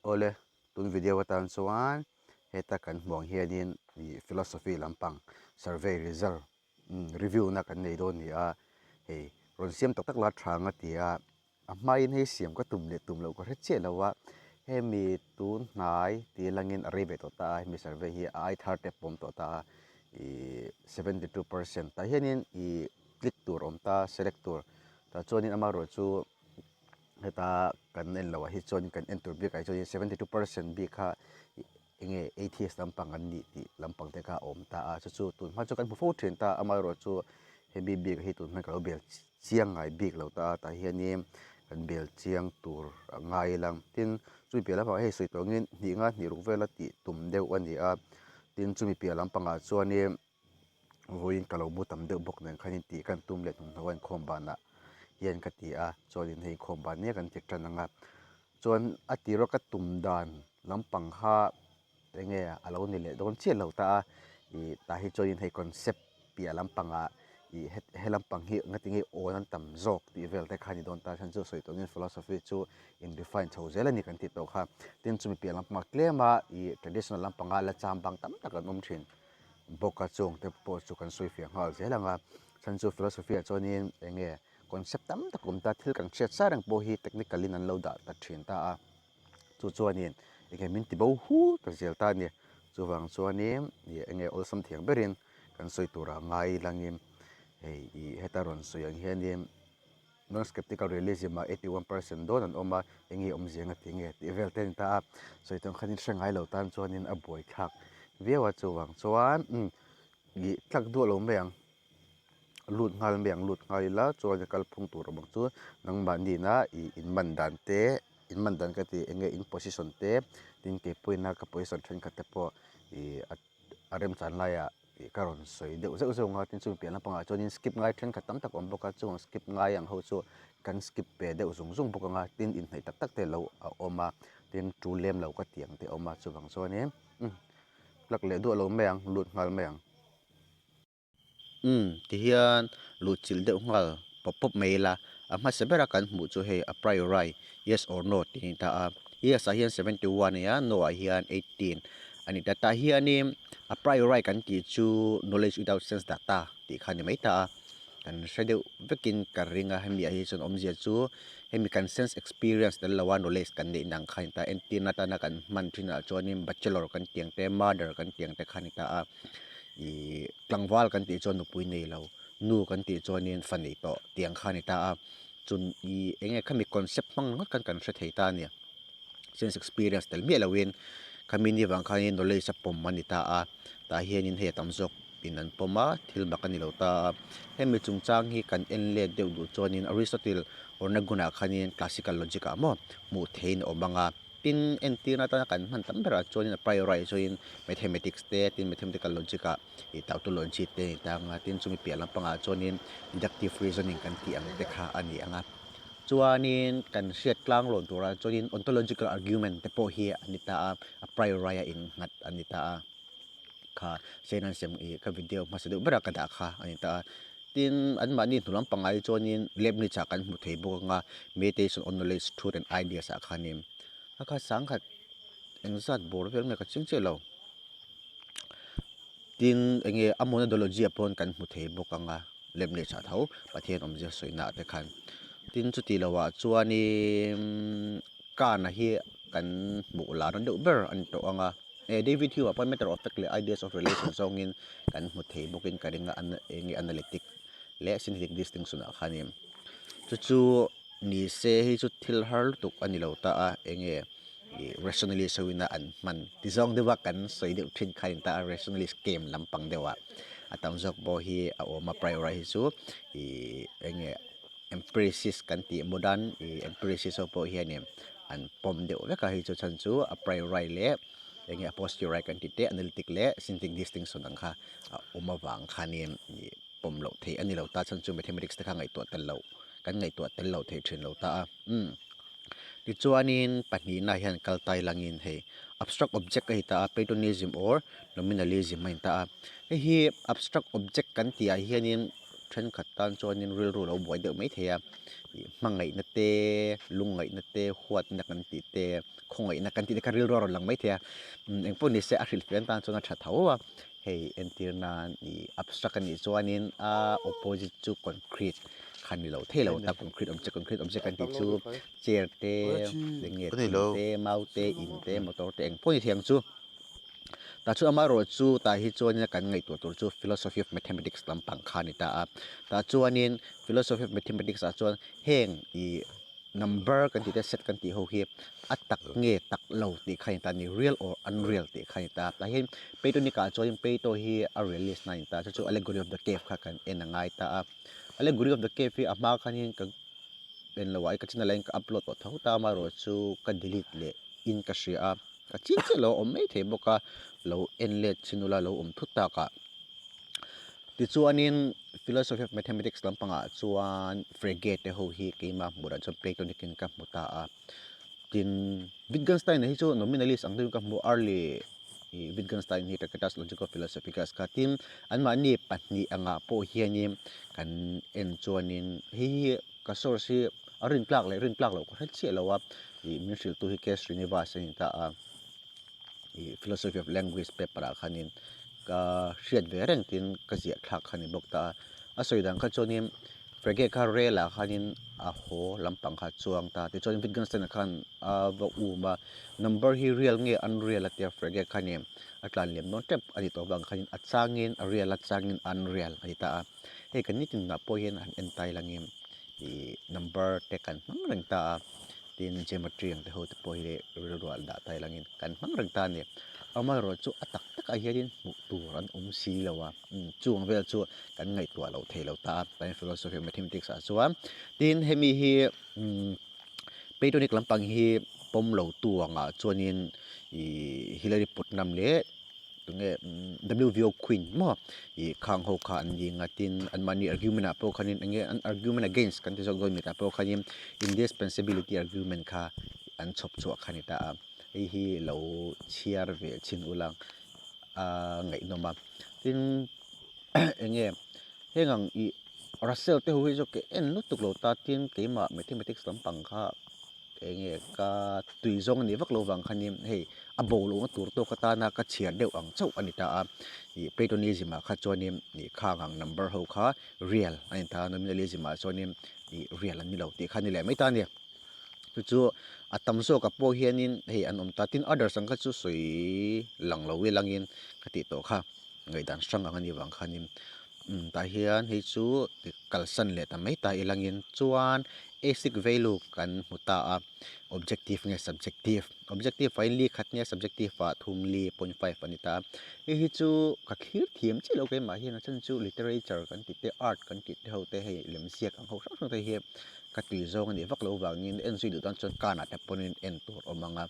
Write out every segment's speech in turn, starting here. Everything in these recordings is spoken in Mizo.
Awle, tun video atan chuan heta kan hmuh ang hianin ih philosophy lampang survey result review na kan nei dawn ni a, hei rawn siam tak tak la tha ang a ti a, a hmain hei siam ka tum leh tum loh ka hre chiah lo a, hemi tun hnai tih langin a rei ve tawh ta a, hemi survey hi a ai thar te pawm tawh ta a, ih 72% tah hianin ih click tur a awm ta select tur tah chuanin amaherawhchu. Heta kan en loh ah hi chuan kan en tur bik ah hi chuan 72% bik kha eng nge atheist lampang an nih tih lampang te kha a awm ta a, chu chu tun hma chu kan hmu fo thin ta amaherawh chu hemi bik hi tun hma ka lo bel chiang ngai bik lo ta a tah hianin kan bel chiang tur a ngai ila tin chumi piah lampangah hei sawi tawh angin hnih nga hnih ruk vela tih tum deuh a ni a, tin chumi piah lampangah chuanin. Vawiin ka lo mu tam deuh bawk nen khanin tih kan tum leh hnung hnawh a inkhawm banah hian ka ti a, chuanin hei inkhawm ban nia kan ti tan ang a, chuan a tir a ka tum dan lampang kha eng nge a lo ni leh dawn chiah lo ta a, ih tah hi chuanin hei concept piah lampangah ih he lampang hi nga tinge awn an tam zawk tih vel te kha a ni dawn ta chhan chu sawi tawh angin philosophy chu in refine chho zel a ni kan tih tawh kha, tin chumi piah lampangah tlem a ih traditional lampanga la cham bang tam tak an awm thin. Bawk a chung te pawh chu kan sawi fiah nghal zel ang a, chhan chu philosophy ah chuanin eng nge concept tam tak awm ta, thil kan hriat sa reng pawh hi technical in an lo dah ta thin ta a, chu chuanin eng nge min ti bo hu ta zel ta a ni, chuvang chuanin ih eng nge awlsam thiang berin kan sawi turah ngai langin hei ih heta rawn sawi ang hianin. Non-skeptical realism ah 81% dawn an awm a, eng nge awmzia nga ti nge tih vel te a ni ta a, sawi tawng khanin hre ngai lo tan chuanin a buai thlak viau a, chuvang chuan umm ih tlak duah lo mai ang, lut nghal mai ang lut nghal ila chuan a kalphung tur awm ang chu nangmahni ina ih in man dan te in man dan ka ti eng nge in position te tin kei pawhin a ka position thenkhat te pawh ih a. a remchan laiah tih ka rawn sawi deuh zeuh zeuh ang a tin chumi piah lampangah chuanin skip ngai thenkhat tam tak a awm bawk a chung skip ngai ang ho chu kan skip ve deuh zung zung bawk ang a tin inhnaih tak tak te lo a awm a tin tul lem lo ka tih ang te a awm a chuvang chuanin umm plug leh duah lo mai ang lut nghal mai ang. Umm tihian luh chilh deuh nghal pawp pawp mai ila, a hmasa bera kan hmuh chu hei a priori yes or no tih a ni ta a, yes ah hian 71 a ni a, no ah hian 18 a ni ta. Tah hianin a priori kan tih chu knowledge without sense data tih kha a ni mai ta a, kan hre deuh vekin ka ring a, hemi ah hi chuan awmzia chu hemi kan sense experience tel loa knowledge kan neih nang kha a ni ta, entirna atana kan hman thinah chuanin bachelor kan tih ang te, mother kan tih ang te kha a ni ta a. Ih tlangval kan tih chuan nupui nei lo, nu kan tih chuanin fa nei tawh tih ang kha a ni ta a, chun ih eng nge khami concept hmang ringawt khan kan hre thei ta a ni. Sense experience tel miah loin khami ni vang khanin knowledge a pawm a ni ta a, tah hianin hei a tam zawk in an pawm a, thil mak a ni lo ta a. Hemi chungchang hi kan en let deuh duh chuanin Aristotle Ornagun-ah khanin classical logic ah maw hmuh theihin a awm ang a. Tin, entirna atana kan hman tam berah chuanin a priori chuanin mathematics te, tin mathematical logic ah ih tautology te a ni ta ang a, tin chumi piah lampangah chuanin deductive reasoning kan tih ang te kha a ni ang a. Chuanin kan hriat tlang lawn turah chuanin ontological argument te pawh hi a ni ta a, a priori a innghat a ni ta a. Kha Senan sem ih ka video hmasa deuh berah ka dah kha a ni ta a. Tin, anmahni hnu lampangah hi chuanin Leibniz ah kan hmu thei bawk ang a, Meditation on Knowledge, Truth and Ideas ah khanin a kha sangkhat engzat bawr vel nge ka chiang chiah lo. Tin, eng nge a monadology ah paw'n kan hmu thei bawk ang a, Leibniz ah tho Pathian awmzia sawina ah te khan. Tin, chuti lo ah chuanin Kant-a hi kan hmuh larna deuh ber a ni tawh ang a. Eh David Hume ah pawh matter of fact leh ideas of relation zawngin kan hmu thei bawkin ka ring a eng nge analytic leh synthetic distinction ah khanin chu chu ni se hei chu thil har lutuk a ni lo ta a eng nge ih rationalist ho ina an hman ti zawng deuh a kan sawi deuh thin kha a ni ta a rationalist camp lampang deuh ah a tam zawk pawh hi a awm a priori hi chu ih eng nge empiricist kan tih modern ih empiricist ho pawh hianin an pawm deuh vek a hei chu chhan chu a priori leh eng nge a posteriori kan tih te analytic leh synthetic distinction ang kha a awm avang khanin ih pawm loh theih a ni lo ta chhan chu mathematics te kha ngaihtuah tel loh kan ngaihtuah tel loh theih thin lo ta a umm tichuanin pahnihna hian kal tai langin hei abstract object a ni ta a platonism or nominalism a ni ta a hei hi abstract object kan tih ah hianin. Thenkhat tan chuanin rilru lo buai deuh mai thei a, ih hmangaihna te, lungngaihna te, huatna kan tih te, khawngaihna kan tih te kha rilru a rawn lang mai thei a. Engpawh ni se a hrilhfiah tan chuan a tha tho a, hei entir nan ih abstract a nih chuanin a opposite chu concrete kha ni lo thei lo ta, concrete object concrete object kan tih chu chair te, eng nge thing te, mau te, in te, motor te engpawh ni thei ang chu. Tah chuan amaherawhchu tah hi chuanin kan ngaihtuah tur chu philosophy of mathematics lampang kha a ni ta a. Tah chuanin philosophy of mathematics ah chuan heng ih number kan tih te set kan tih ho hi a tak nge tak lo tih kha a ni ta a ni, real or unreal tih kha a ni ta a. Tah hian Platonic ah chuanin Plato hi a realist na a ni ta a, chu chu allegory of the cave kha kan en a ngai ta a. Allegory of the cave hi a hma khanin ka en lo ah ka channel ah hian ka upload tawh tho ta amaherawhchu ka delete leh in ka hria a. Ka chiang chiah lo a awm mai thei bawk a, lo en let chin ula lo awm thut tak a. Tichuanin Philosophy of Mathematics lampangah chuan Frege te ho hi keimah hmuh dan chuan Platonic in ka hmu ta a. Tin, Wittgenstein hi chu nominalist ang deuhin ka hmu early ih Wittgenstein hi Tractatus Logico-Philosophicus kha. Tin, anmahni pahnih angah pawh hianin kan en chuanin hei hi Ka source hi a rin tlak leh rin tlak loh ka hre chiah lo a, ih min hrilhtu hi K Srinivas a ni ta a, ih philosophy of language paper ah khanin ka hriat ve reng tiin ka ziah thlak kha a ni bawk ta a, a sawi dan kha chuanin Frege kha rel ah khanin a haw lampang kha a chuang ta, tichuan Wittgenstein ah khan a va um a, number hi real nge unreal a tia Frege khanin a tlan liam dawn tep a ni tawh avang khanin a changin a real a changin unreal a ni ta a. Hei kan nitin ah pawh hian han en tai langin ih number te kan hmang reng ta a, tin geometry ang te ho te pawh hi rilru ah dah tai langin kan hmang reng ta a ni. Amaherawh chu a tak takah hianin hmuh tur an awm si lo a, chung vel chu kan ngaihtuah loh thei lo ta a, kan philosophy of mathematics ah chuan. Tin hemi hi umm Platonic lampang hi pawm lo tu angah chuanin ih Hilary Putnam leh Tunge WVO Queen maw ih khang ho kha an ni nga tin anmahni argument ah pawh khanin enge an argument against kan ti zawk dawn mitah pawh khanin indispensability argument kha an chhawp chhuah kha a ni ta a, hei hi lo chhiar ve chhin ula a ngaihnawm a. Tin enge heng ang ih Russell te ho hi zawk en lutuk lo ta tin keimah mathematics lampang kha Enge ka tui zawng a nih vak lo vang khanin hei a bo lohna tur tawk atana ka chhiar deuh ang chauh a ni ta a, ih Platonism ah kha chuanin ih khang ang number ho kha real a ni ta a, Nominalism ah chuanin ih real an ni lo tih kha a ni leh mai ta a ni. Chu chu a tam zawkah pawh hianin hei an awm ta, tin others ang kha chu sawi lang lo ilangin ka tih tawh kha. Ngaihdan hrang ang a nih vang khanin tah hian hei chu kalsan leh ta mai ta ilangin chuan asic value kan hmu ta a, objective nge subjective, objective ah hian li khat nge subjective ah thum li point five a ni ta a, hei hi chu ka thlir thiam chiah lo keimah hian a chhan chu literature kan tih te art kan tih te ho te hei lemziak ang ho hrang hrang te hi ka tui zawng a nih vak loh vangin en zui duh tan chuan kanah te pawhin en tur awm ang a,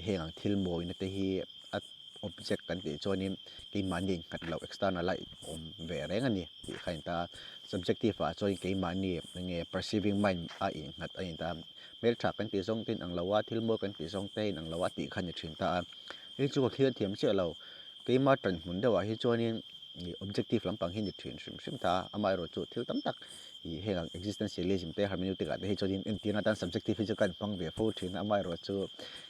heng ang thil mawina te hi a. Object kan tih chuanin keimahni innghat loh external a awm ve reng a ni tih kha a ni ta a. Subjective ah chuan keimahni enge perceiving mind a innghat a ni ta a. Hmeltha kan tih zawng te inang lo a, thil mawi kan tih zawng te inang lo a tih kha a ni thin ta a. Hei chu ka thlir thiam chiah lo. Keima tan hmun deuhah hi chuanin ih objective lampang hi a ni thin hrim hrim ta a. Amaherawhchu chu thil tam tak ih heng ang existentialism te hermeneutic ah te hi chuanin entirna atan subjective hi chu kan hmang ve fo thin a. Amaherawhchu chu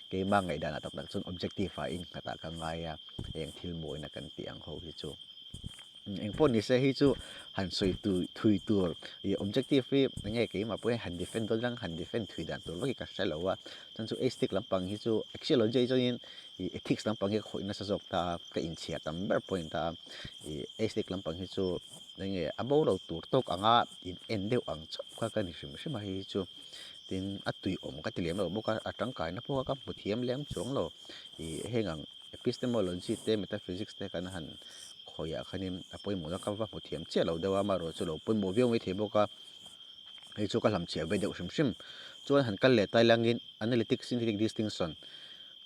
Keimah ngaihdanah tak tak chuan objective ah innghatah ka ngai a, eng thil mawina kan tih ang ho hi chu. Engpawh ni se hei chu han sawi tui thui tur ih objective hi enge keimah pawh hian han defend dawn ang han defend thui dan tur vak hi ka hre lo a, chuan chu aesthetic lampang hi chu axiology hi chuanin ih ethics lampang hi ka khawih nasa zawk ta a, ka inchhiar tam ber pawh a ni ta a, ih aesthetic lampang hi chu enge a bo lo tur tawk anga in en deuh ang chauh kha ka ni hrim hrim a hei hi chu. Tin, a tui awm ka ti lem lo bawk a, a tangkaina pawh ka hmu thiam lem chuang lo. Ih heng ang epistemology te metaphysics te kan han khawiah khanin a pawimawhna ka va hmu thiam chiah lo deuh a, amaherawhchu chu lo pawimawh viau mai thei bawk a, hei chu ka hlamchhiah ve deuh hrim hrim. Chuan han kal leh tai langin analytic synthetic distinction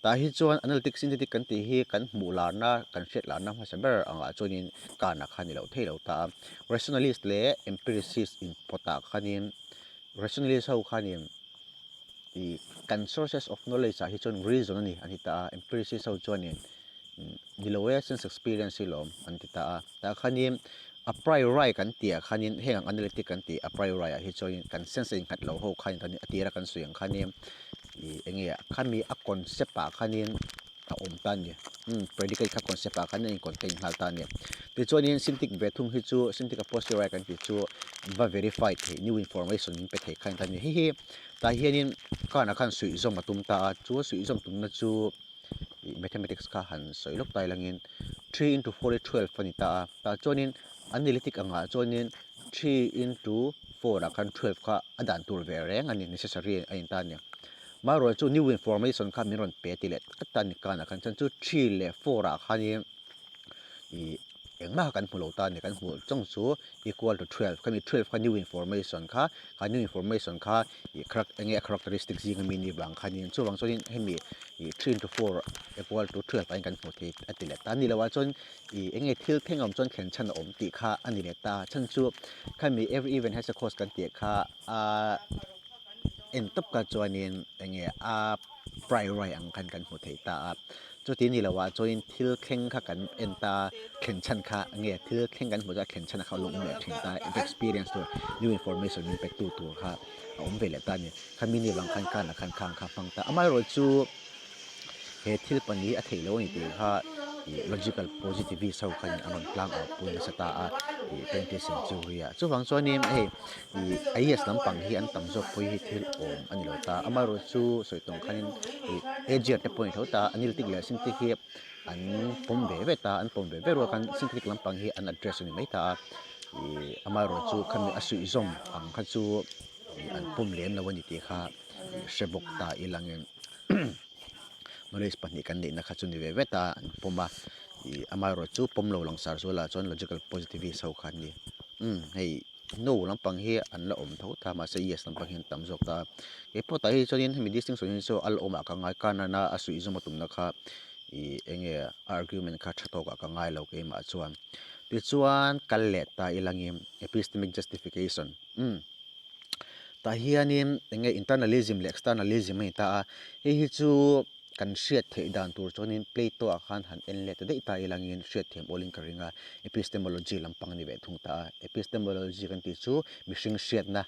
tah hi chuan analytic synthetic kan tih hi kan hmuh larna kan hriat larna hmasa ber angah chuanin kana kha ni lo thei lo ta a, rationalist leh empiricist inpawtah khanin Rationalist ho khanin ih kan sources of knowledge ah hi chuan reason a ni an ti ta a, empiricist ho chuanin ni lo e sense experience hi lawm an ti ta a. Tah khanin A priori kan tih ah khanin heng ang analytic kan tih a priori ah hi chuanin kan sense a innghat lo ho khan a tira kan sawi ang khanin ih eng nge khami a concept ah khanin a awm ta a ni umm predicate kha concept ah khan a in contain nghal ta a ni. Tichuanin syntic ve thung hi chu syntic a posteriori kan tih chu va verify theih new information min pe thei kha a ni ta a ni. Hei hi tah hianin Khan-a khan suihzawm a tum ta a, chu a suihzawm tumna chu ih mathematics kha han sawi lawk ta ilangin three into four hi twelve a ni ta a, tah chuanin analytic angah chuanin three into four ah khan twelve kha a dan tur ve reng a ni necessary a in ta a ni. Amaherawhchu chu new information kha min rawn pe ti leh tlat ta a ni kanah khan chuan chu three leh four ah khanin ih engmah kan hmu lo ta a ni kan hmuh chawng chu equal to 12 khami 12 kha new information kha kha new information kha ih charac enge a characteristic zing ami ni vang khanin chuvang chuanin hemi ih 3 into 4 equal to 12 ah hian kan hmu thei a ti leh ta a ni lo ah chuan ih enge thil thleng a awm chuan thlen chhan a awm tih kha a ni leh ta chhan chu khami every event has a cause kan tih kha a En tawp ka chuanin enge a priori ang khan kan hmu thei ta a, chuti ni loah chuanin thil thleng kha kan en ta a, thlen chhan kha enge thil thleng kan hmu chuan a thlen chhan kha a lo awm leh thin ta a, experience tur new information min pek tu tur kha a awm ve leh ta a ni. Khami ni vang khan khanah khan khang kha hmang ta a, amaherawhchu he thil pahnih a theih loh a ni tih kha ih logical positivist ho khan an rawn tlang au pui nasa ta a ih twentieth century ah chuvang chuanin hei ih IAS lampang hi an tam zawk pawh hi thil awm a ni lo ta amaherawhchu sawi tawng khanin ih AGR te pawh a ni tho ta analytic leh synthetic hi an pawm ve ve ta an pawm ve ve rual khan synthetic lampang hi an address a ni mai ta a ih amaherawhchu khami a suihzawm ang kha chu ih an pawm lem lo a ni tih kha hre bawk ta ilangin. Knowledge pahnih kan neihna kha chu ni ve vet a an pawm a ih amaherawh chu pawm lo langsar zualah chuan logical positivist ho kha an ni umm hei no lampang hi an la awm tho ta mahse yes lampang hi an tam zawk ta keipawh tah hi chuanin hemi distinction hi chu a la awmah ka ngai kanana a suih zawm a tumna kha ih eng nge argument kha tha tawkah ka ngai lo keimah chuan tichuan kal leh ta ilangin epistemic justification umm. Tah hianin eng nge internalism leh externalism a ni ta a, hei hi chu kan hriat theih dan tur chuanin Plato ah khan han en let ta daih ta ilangin hriat thiam awlin ka ring a, epistemology lampang a ni ve thung ta a. Epistemology kan tih chu mihring hriatna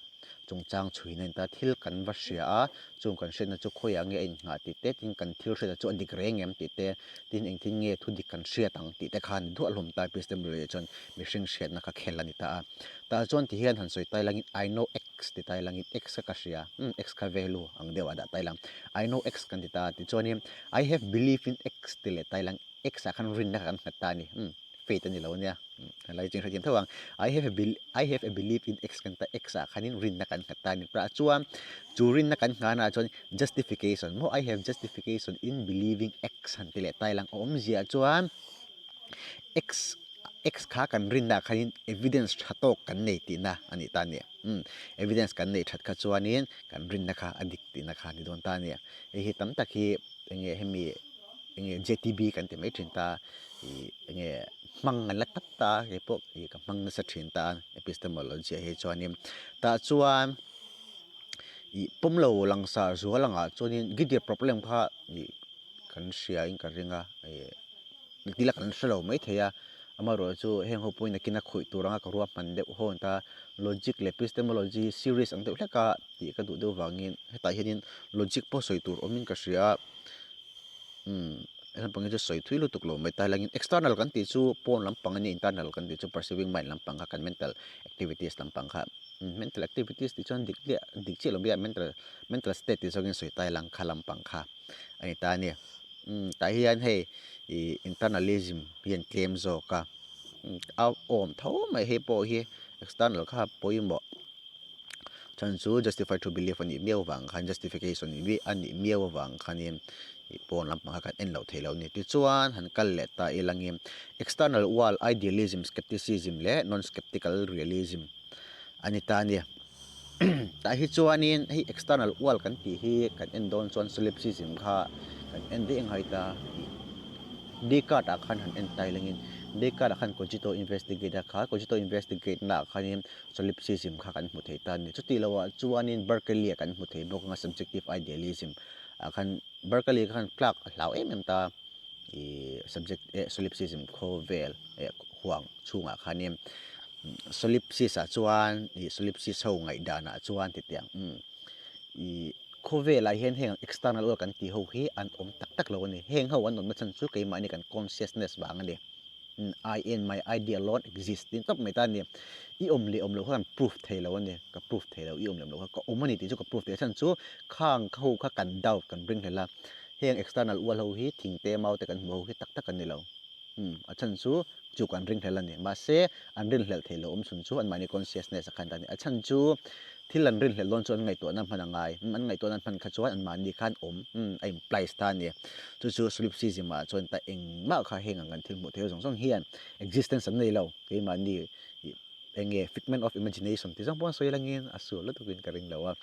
chungchang chhuina a ni ta a, thil kan va hria a, chung kan hriatna chu khawiah nge a innghah tih te, tin kan thil hriatna chu a dik reng em tih te, tin engtin nge thu dik kan hriat ang tih te kha a ni duah hlawm ta a, epistemology ah chuan mihring hriatna kha khel a ni ta a. Tah chuan ti hian han sawi tai langin I know X ti tai langin X kha ka hria umm X kha value ang deuh ah dah tai lang I know X kan ti ta tichuanin I have belief in X ti leh tai lang X ah khan rinna kha kan nghat ta a ni umm faith a ni lo ania umm helai chu inhrethiam tho ang I have a I have a belief in X kan ti ta X ah khanin rinna kan nghat ta a ni tah chuan chu rinna kan nghahna ah chuan justification maw I have justification in believing X han ti leh tai lang a awmzia chuan X X kha kan rinna ah khanin evidence tha tawk kan nei tihna a nih ta a ni. Umm evidence kan neih that kha chuanin kan rinna kha a dik tihna kha a ni dawn ta a ni. Hei hi tam tak hi eng nge hemi eng nge JTB kan ti mai thin ta ih eng nge hmang an la tlat ta a keipawh ih ka hmang nasa thin ta a epistemology ah hi chuanin tah chuan ih pawm lo langsar zual angah chuanin Gideon problem kha ih kan hria in ka ring a ih Engtin la kan hre lo mai thei a, amaherawhchu chu heng ho pawhin nakin a khawih tur anga ka ruahman deuh hawn ta, logic leh epistemology series ang deuh hlek a tih ka duh deuh vangin hetah hianin logic pawh sawi tur awmin ka hria a, umm helampang hi chu sawi thui lutuk lo mai ta hlangin external kan tih chu pawn lampang a nia internal kan tih chu perceiving mind lampang kha kan mental activities lampang kha mental activities tih chuan dik chiah dik chiah lo mai a mental mental state tih zawngin sawi ta ilang kha lampang kha. a ni ta a ni. Umm tah hian hei ih internalism hi an tlem zawk a a awm tho mai hei pawh hi external kha pawimawh chhan chu justify to belief a nih miau avang khan justification a nih miau avang khanin ih pawn lampang kha kan en loh theih loh a ni. Tichuan han kal leh ta ilangin external world idealism scepticism leh non sceptical realism a ni ta a ni. Tah hi chuanin hei external wall kan tih hi kan en dawn chuan solipsism kha kan en daih ang hai ta tih Descartes ah khan han en ta ilangin Descartes ah khan cogito investigate a kha cogito investigate na ah khanin solipsism kha kan hmu thei ta a ni. Chutih loh ah chuanin Berkeley ah kan hmu thei bawk anga subjective idealism ah khan Berkeley khan tlak a hlau em em ta ih subject eh solipsism khawvel eh huang chhungah khanin. Solipsis ah chuan ih solipsis ho ngaihdan ah chuan ti teh ang umm ih khawvel ah hian heng external world kan tih ho hi an awm tak tak lo a ni. Heng ho an awmna chhan chu keimahni kan consciousness vang a ni. I and my idea alone exist tih tawp mai ta a ni. I awm leh awm loh kha kan proof thei lo a ni. Ka proof thei lo, i awm leh awm loh kha ka awm a ni tih chu ka proof thei a chhan chu khang ho kha kan doubt kan ring hlel a. Heng external ual ho hi thing te mau te kan hmuh ho hi tak tak an ni lo. Umm a chhan chu chu kan ring hlel a ni. Mahse an rinhlelh thei lo awm chhun chu anmahni consciousness a khan ta a ni. A chhan chu thil an rinhlelh dawn chu an ngaihtuahna hman a ngai. Umm an ngaihtuahna an hman kha chuan anmahni khan awm umm a implies ta a ni. Chu chu solipsism ah chuan ta engmah kha heng ang kan thil hmuh theih zawng zawng hian existence an nei lo. Keimahni ih eng nge figment of imagination ti zawng pawh an sawi langin a sual lutukin ka ring lo a.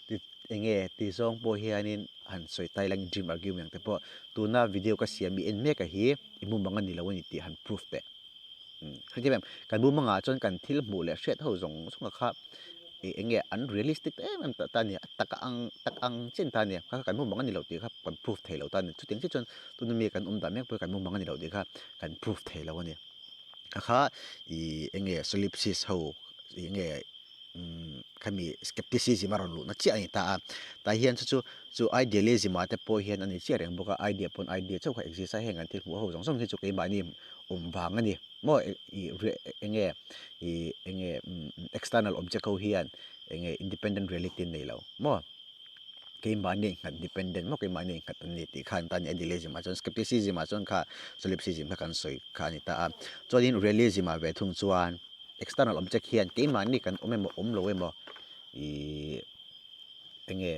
Ti eng nge ti zawng pawh hianin han sawi tai langin dream argument te pawh tuna video ka siam i en mek a hi i mumang a ni lo a ni tih han proof teh. Umm hetiang em kan mumangah chuan kan thil hmuh leh hriat ho zawng zawng a kha ih eng nge an realistic ta em em ta a ni a tak ang tak ang chiah ta a ni kha kan mumang a ni lo tih kha kan proof thei lo ta a ni chutiang chiah chuan tuna mi kan awm dan mek pawh hi kan mumang a ni lo tih kha kan proof thei lo a ni. A kha ih eng nge solipsis ho ih eng nge umm khami skepticism a rawn luhna chiah a ni ta a tah hian chu chu chu idealism ah te pawh hian a ni chiah reng bawk a idea pawn idea chauh kha exist a heng an thil hmuh ho zawng zawng hi chu keimahni awm vang a ni maw ih eng nge ih eng nge external object ho hian eng nge independent reality an nei lo maw. Keimahni nghat dependent maw keimahni nghat an ni tih khan tan idealism ah chuan skepticism ah chuan kha solipsism kha kan sawi kha a ni ta a. Chuanin realism ah ve thung chuan external object hian keimahni kan awm emaw awm lo emaw ihh enge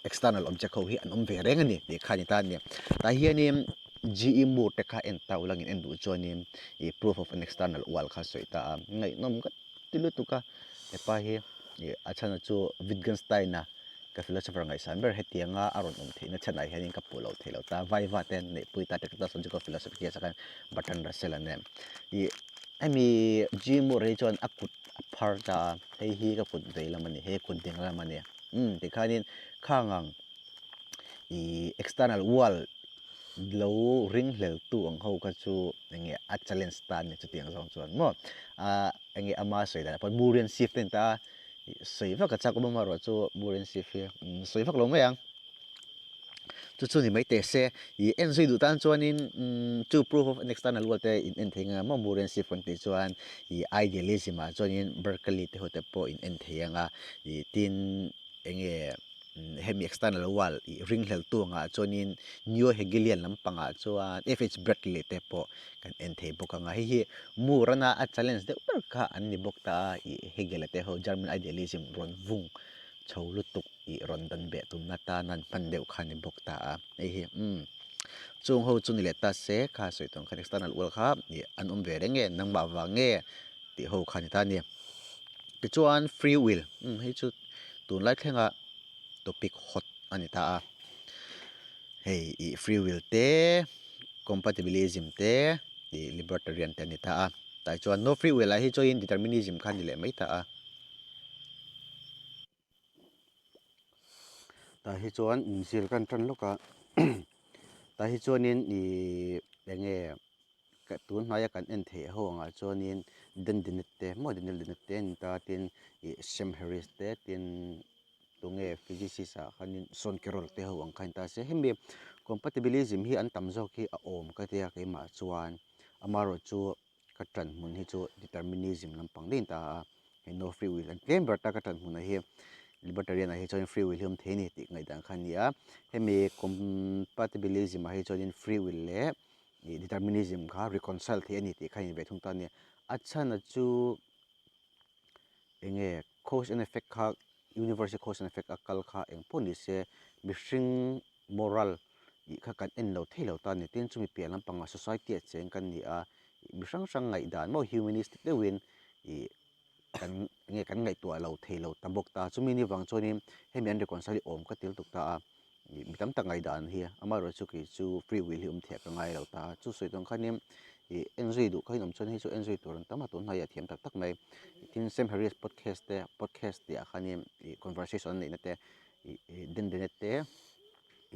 external object ho hi an awm ve reng a ni tih kha a ni ta a ni. Tah hianin GE Moore te kha en ta ulangin en duh chuanin ih proof of an external world kha a sawi ta a, ngaihnawm ka ti lutuk a hepa hi ih a chhan chu Wittgenstein-a ka philosopher ngaihsan ber hetianga a rawn awm theihna chhanah hianin ka puh loh theih loh ta Viva te neihpui ta te chuan chu ka philosophy case ah khan Bertrand Russell an em ih hemi G Moore hi chuan a kut a phar ta a hei hi ka kut vei lam a ni hei kut ding lam a ni umm tikhanin khang ang ih external wall Lo ringhlel tu ang ho kha chu enge a challenge ta ania chutiang zawng chuan maw a enge ama sawi dan ah pawh Murian Sif te an ta a sawi vak a chak awm amaherawh chu Murian Sif hi sawi vak lo mai ang chu chu ni mai teh se ih en zui duh tan chuanin chu proof of an external world te in en thei ang a maw Murian Sif kan tih chuan ih idealism ah chuanin Berkeley te ho te pawh in en thei ang a ih tin enge hemi external wall ih ringhlel tu angah chuanin Neo Hegelian lampangah chuan FH Bradley te pawh kan en thei bawk ang a hei hi Moore-ana a challenge deuh ber kha an ni bawk ta a ih Hegel-a te ho German idealism rawn vung chho lutuk ih rawn dan beh tumna tan an hman deuh kha a ni bawk ta a hei hi umm chung ho chu ni leh ta se kha sawi tawng khan external wall kha ih an awm ve reng nge nangmah vang nge tih ho kha a ni ta a ni. Tichuan free will umm hei chu tunlai thlenga topic hot a ni ta a, hei ih free will te compatibilism te ih libertarian te a ni ta a, tah chuan no free will ah hi chuan determinism kha a ni leh mai ta a. Tah hi chuan inzir kan tan lawk a tah hi chuanin ih eng nge tun hnaia kan en theih ho angah chuanin Dan Dennett te maw Daniel Dennett te an ni ta tin ih Sam Harris te tin tunge physicist ah khanin Sean Carroll te ho ang kha a ni ta se hemi compatibilism hi an tam zawk hi a awm ka tia keimah chuan amaherawhchu ka ṭan hmun hi chu determinism lampang daih a ni ta a hei no free will an tlem ber ta ka ṭan hmunah hi libertarian ah hi chuan free will hi awm thei a ni tih ngaihdan kha a ni a hemi compatibilism ah hi chuanin free will leh ih determinism kha reconcile theih a ni tih kha a inve thung ta a ni a chhan chu eng nge cause and effect kha universe hi cause and effect a kal kha eng pawh ni se mihring moral tih kha kan en lo thei lo ta a ni. Tin, chumi piah lampangah society ah cheng kan ni a, mi hrang hrang ngaihdan maw humanistic deuhin ih kan enge kan ngaihtuah lo thei lo ta bawk ta. Chumi ni vang chuanin hemi an reconcile hi awm ka til tuk ta a, ih mi tam tak ngaihdan hi amaherawhchu kei chu free will hi awm theih ka ngai lo ta a. Chu sawi tawn khanin ih en zui duh kha in awm chuan hei chu en zui tur an tam a, tun hnaiah thiam tak tak mai. Tin, Sam Harris podcast te podcast tih ah khanin ih conversation an neihna te ih dendenet te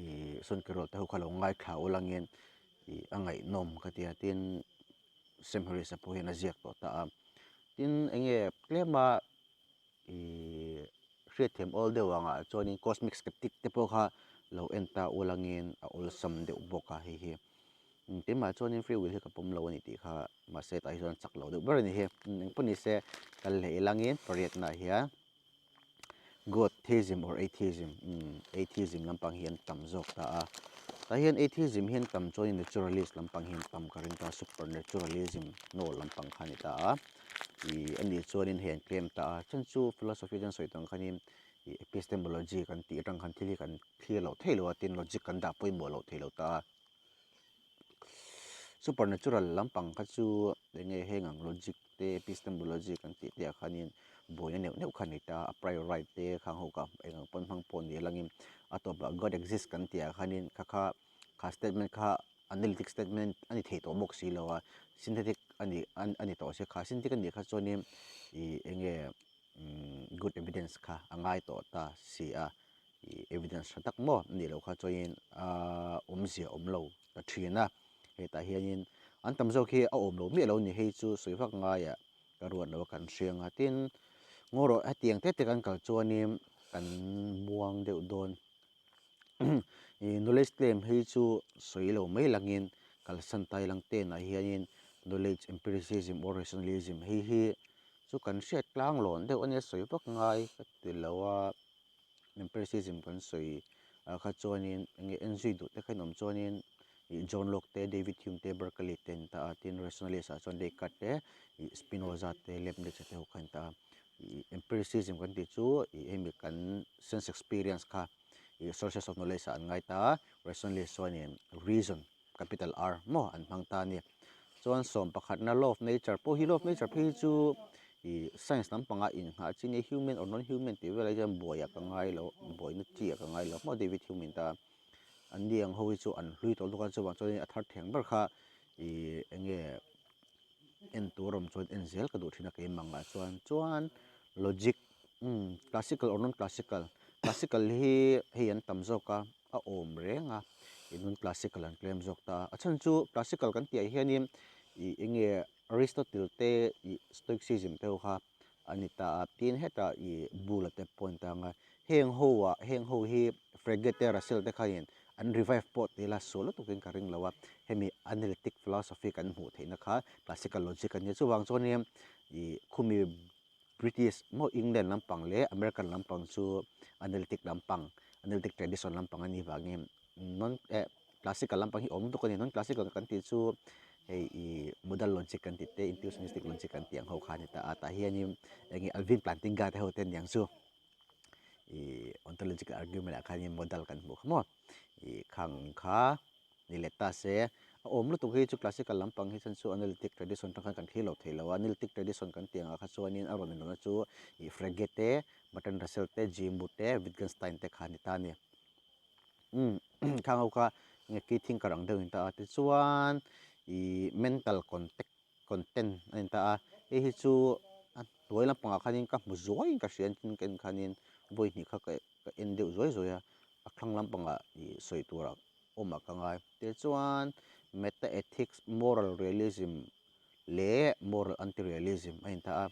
ih sawn kerawl te ho kha lo ngaithla ul angin ih a ngaihnawm ka ti a tin Sam Harris-a pawh hian a ziak tawh ta a. Tin, enge tlema ih hriatthiam awl deuh angah chuanin cosmic skeptic te pawh kha lo en ta ulangin a awlsam deuh bawk a hei hi. Keimah chuanin free will hi ka pawm lo a ni tih kha mahse tah hi chuan chak lo deuh ber a ni hi. Engpawh ni se kal leh ilangin pariatnaah hian God theism or atheism atheism lampang hi an tam zawk ta a. Tah hian atheism hi an tam chuanin naturalist lampang hi an tam ka ring ta a, supernaturalism hnawl lampang kha a ni ta a. Ih a nih chuanin hei an claim ta a, chhan chu philosophy chuan sawi tawng khanin ih epistemology kan tih atang khan thil hi kan thlir loh theih lo a, tin logic kan dah pawimawh loh theih loh ta a. Supernatural lampang kha chu eng nge heng ang logic te epistemology kan tih te ah khanin buaina neuh neuh kha a nei ta a, a prior right te khang ho kha eng ang pawn hmang pawh ni langin a tawpah God exist kan tih ah khanin kha kha kha statement kha analytic statement a ni thei tawh bawk si lo a, synthetic a ni a ni tawh si kha synthetic a nih kha chuanin ih eng nge good evidence kha a ngai tawh ta si a. Ih evidence tha tak maw anih loh kha chuanin aaa awmzia awm lo ta thin a, hetah hianin an tam zawk hi a awm lo miah lo a ni hei chu sawi vak ngaiah ka ruat lo a kan hria ang a tin ngaw rawh hetiang te te kan kal chuanin kan muang deuh dawn ih knowledge claim hei chu sawi lo mai langin kalsan tai lang tenah hianin knowledge empiricism or rationalism hei hi chu kan hriat tlang lawn deuh a nia sawi vak ngai ka ti lo a. Empiricism kan sawi ah kha chuanin eng nge en zui duh te kha in awm chuanin ih John Locke te David Hume te Berkeley te an ta a tin Rationalist ah chuan Descartes te ih Spinoza te Leibniz te ho kha an ta a ih Empiricism kan tih chu ih hemi kan sense experience kha ih sources of knowledge ah an ngai ta a Rationalist chuanin reason capital R maw an hmang ta a ni. Chuan sawm pakhatna law of nature pawh hi law of nature phei hi chu ih science lampangah innghah chi nia human or non human tih velah hian buai ah ka ngai lo buaina chi ah ka ngai lo maw David Hume in ta an ni ang ho hi chu an hlui tawh lutuk a chuvang chuan a thar theng ber kha ih eng nge en tur awm chuan en zel ka duh thin a keimah angah chuan chuan logic umm classical or non classical classical hi hei an tam zawk a. a awm reng a, ih non classical an claim zawk ta a. A chhan chu classical kan tih ah hianin ih eng nge Aristotle te ih Stoicism te ho kha a ni ta a, tin hetah ih Bull-a te pawh a ni ta ang a, heng ho ah heng ho hi Frege te Russell te khain an revive pawh ti ila sual lutukin ka ring lo a, hemi analytic philosophy kan hmuh theihna kha classical logic a nia chuvang chuanin ih khumi British maw England lampang leh American lampang chu analytic lampang, analytic tradition lampang a nih vangin non eh classical lampang hi awm tuk a ni. Non classical kan tih chu hei ih modal logic kan tih te intuitionistic logic kan tih ang ho kha a ni ta a. Tah hianin eng nge Alvin Plantinga te ho te aniang chu ih ontological argument ah khanin modal kan hmuh kha maw ih khang kha. Ni leh ta se, a awm lutuk hi chu classical lampang hi chuan chu analytic tradition atang khan kan thlir lo thei lo a, analytic tradition kan tih angah kha chuanin a rawn inrawlhna chu ih Frege te, Bertrand Russell te, G. Moore te, Wittgenstein te kha a ni ta a ni. Umm khang ho kha nge key thinker ang deuh a ni ta a, tichuan ih mental contact content a ni ta a, hei hi chu a hnuai lampangah khanin ka hmu zuaiin ka hria tin ka en khanin vawi hnih kha ka ka en deuh zuai zuai a, a thlang lampangah ih sawi turah awm ah ka ngai. Tichuan meta ethics, moral realism leh moral anti realism a inta a,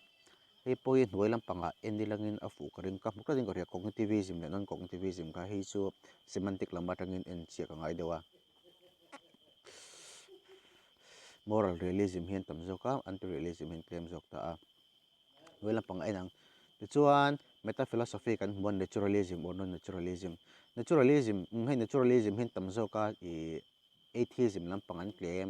hei pawh hi hnuai lampangah en nilangin a fuh ka ring ka hmu tlatin ka hria cognitivism leh non cognitivism kha hei chu semantic lam atangin en chiah ka ngai deuh a. Moral realism hian tam zawk a, anti realism hian tlem zawk ta a. Hnuai lampang a en ang. Tichuan, meta philosophy kan hmu a, naturalism or non-naturalism. Naturalism, hei naturalism hian tam zawk a ih atheism lampang an tlem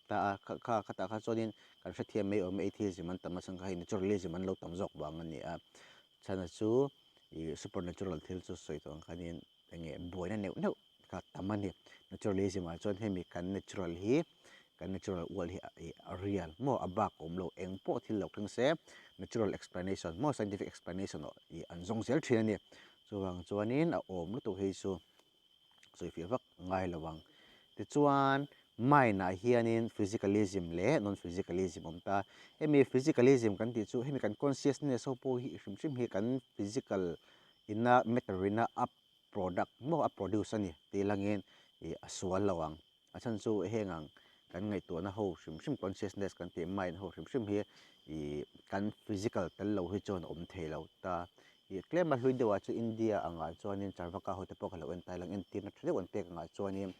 ta a, kha kha khatah kha chuanin kan hrethiam mai awm atheism an tam achhan kha hei naturalism an lo tam zawk vang a ni a. Chhana chu ih supernatural thil chu sawi tawh ang khanin eng nge buaina neuh neuh kha tam a ni. Naturalism ah chuan hemi kan natural hi kan natural world hi ih a real maw a bak awm lo eng pawh thil lo thleng se natural explanation maw scientific explanation ih an zawng zel thin a ni. Chuvang chuanin a awm lutuk hi chu sawifiah vak ngai lo ang. Tichuan mind ah hianin physicalism leh non physicalism awm ta. Hemi physicalism kan tih chu hemi kan consciousness ho pawh hi hrim hrim hi kan physical ina matter ina a product maw a produce a ni tih langin ih a sual lo ang. A chhan chu heng ang kan ngaihtuahna ho hrim hrim consciousness kan tih mind ho hrim hrim hi Ih kan physical tel lo hi chuan a awm thei lo ta. Ih tlem a hlui deuhah chuan India angah chuanin Charvaka ho te pawh ka lo en ta ila entirna tha deuh an pek angah chuanin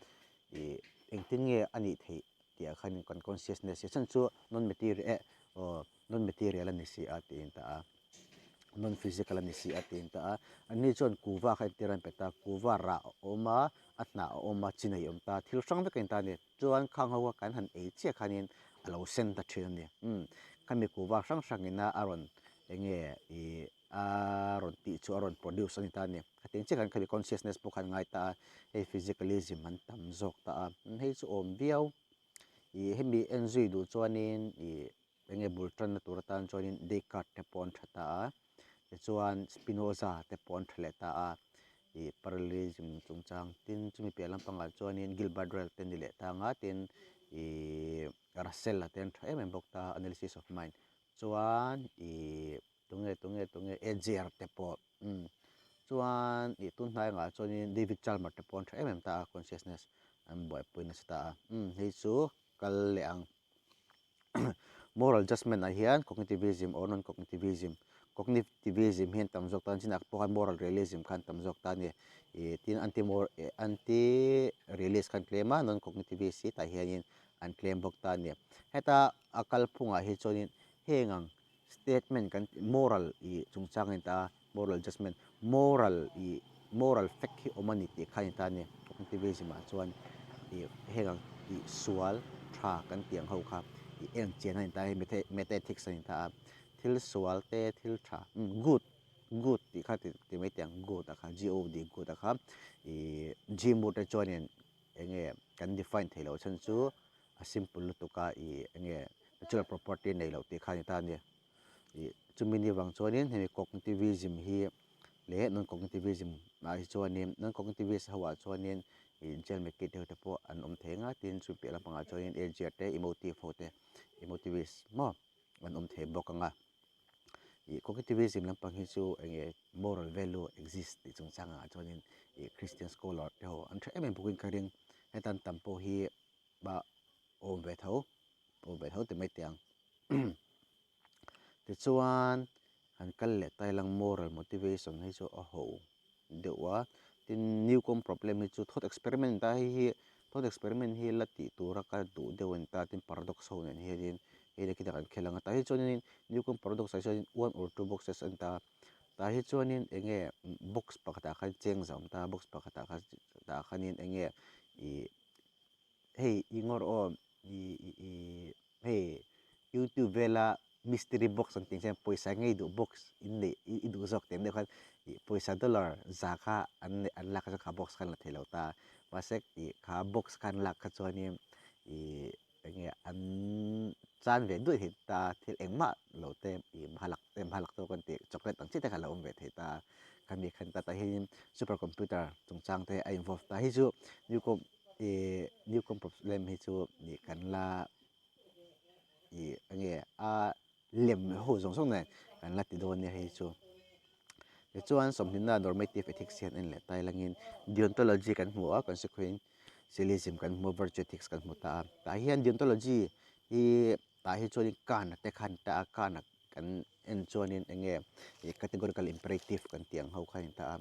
ih engtin nge a nih theih tih ah khanin kan consciousness hi chhan chu non material eh aw non material a ni si a tiin ta a non physical a ni si a tiin ta a anni chuan kuva kha entir an pe ta kuva rah a awm a a hnah a awm a chi nei a awm ta thil hrang vek a in ta a ni. Chuan khang ho kan han ei chiah khanin a lo sen ta thin a ni. Umm khami kuhva hrang hrangin a rawn eng nge ih a rawn tih chu a rawn produce a ni ta a ni. Khatiang chiah khan khami consciousness pawh khan ngai ta a, hei physicalism an tam zawk ta a, hei chu awm viau. Ih hemi en zui duh chuanin ih eng nge bul tanna tur atan chuanin Descartes te pawh an tha ta a, tichuan Spinoza te pawh an tha leh ta a, ih parallelism chungchang tin chumi piah lampangah chuanin Gilbert Ryle te ni leh ta ang a, tin ih Russell a te an tha em em bawk ta a, analysis of mind chuan ih tunge tunge tunge Ager te pawh umm chuan ih tun hnai angah chuanin David Chalmers te pawh an tha em em ta a, consciousness an buaipui nasa ta a, umm hei chu kal leh ang. Moral judgement ah hian cognitivism or non-cognitivism, cognitivism hian tam zawk tan chinah pawh khan moral realism khan tam zawk ta a ni. Ih tin anti mor eh anti realist khan tlem a, non-cognitivist hi tah hianin an tlem bawk ta a ni. Heta a kalphungah hi chuanin heng ang statement kan tih moral ih chungchang a ni ta a, moral judgement, moral ih moral fact hi awm a ni tih kha a ni ta a ni. Cognitivism ah chuan ih heng ang tih sual tha kan tih ang ho kha ih eng chian a ni ta a, hei meta ethics a ni ta a, thil sual te thil tha umm good good tih kha ti mai teh ang good ah kha G O D good ah kha ih G mood te chuanin eng nge kan define theih loh chhan chu a simple lutuk a ih enge natural property nei loh tih kha a ni ta a ni. Ih chumi ni vang chuanin hemi cognitivism hi leh non cognitivism ah hi chuanin non cognitivist ho ah chuanin ih Jane McKee te ho te pawh an awm thei ang a tin chumi piah lampangah chuanin Ager te emotive ho te emotivist maw an awm thei bawk ang a. Ih cognitivism lampang hi chu enge moral value exist tih chungchang ah chuanin ih Christian scholar te ho an tha em em bawkin ka ring heta an tam pawh hi bah awm ve tho awm ve tho ti mai teh ang tichuan han kal leh ta ilang moral motivation hi chu a ho deuh a tin newcom problem hi chu thought experiment ta hei hi thought experiment hi la tih tura ka duh deuh a ni ta tin paradox ho nen hianin hei leh khitah kan khel ang a tah hi chuanin newcom paradox ah chuanin one or two boxes a ni ta tah hi chuanin eng nge box pakhatah khan cheng zawm ta box pakhatah khan tah khanin eng nge ih Hei i ngawr aw i i hei youtube vela mystery box an tih ang chian pawisa ngei duh box in neih i duh zawk tih ang deuh khan ih pawisa dollar za kha an neih an lak kha chuan kha box kha an la thei lo ta mahse ih kha box kha an lak kha chuanin ih eng nge an chan ve duai thei ta thil engmah lo te ih hmalak te hmalak tawk an tih chocolate ang chi te kha a lo awm ve thei ta khami khan ta tah hianin super computer chungchang te a involve ta hi chu newcom Ih newcom problem hi chu ih kan la ih enge a lem ho zawng zawng nen kan la ti dawn nia hei chu. Tichuan sawmhnihna normative ethics hian en leh ta ilangin deontology kan hmu a consequentialism kan hmu a virtue ethics kan hmu ta a. Tah hian deontology hi tah hi chuanin Kant-a te khan ta a Kant-a kan en chuanin enge ih categorical imperative kan tih ang ho kha a ni ta a.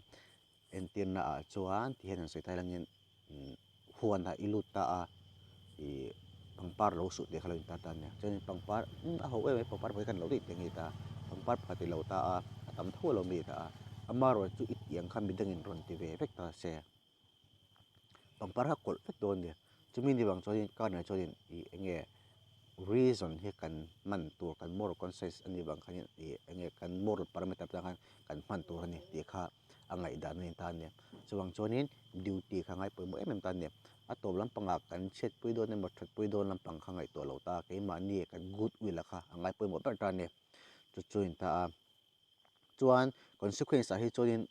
Entirna ah chuan ti hian an sawi ta langin huanah i lut ta a ih pangpar lo suh tih kha lo intar ta a nia chuanin pangpar a ho em em pangpar pakhat khan lo daih teh ngei ta pangpar pakhat i lo ta a a tam tho alo mi ta a amaherawh chu i tih ang kha midangin rawn ti ve vek ta se pangpar kha kawlh vek dawn a nia chumi ni vang chuanin karnah chuanin ih eng nge reason hi kan hman tur kan moral conscience a nih vang khanin ih eng nge kan moral parameter atang khan kan hman tur a ni tih kha. a ngaihdan a ni ta a ni. Chuvang chuanin duty kha ngai pawimawh em em ta a ni. A tawp lampangah kan chhiatpui dawn emaw thatpui dawn lampang kha ngaihtuah lo ta keimahni kan good will a kha a ngai pawimawh ber ta a ni. Chu chu a ni ta a. Chuan consequence ah hi chuanin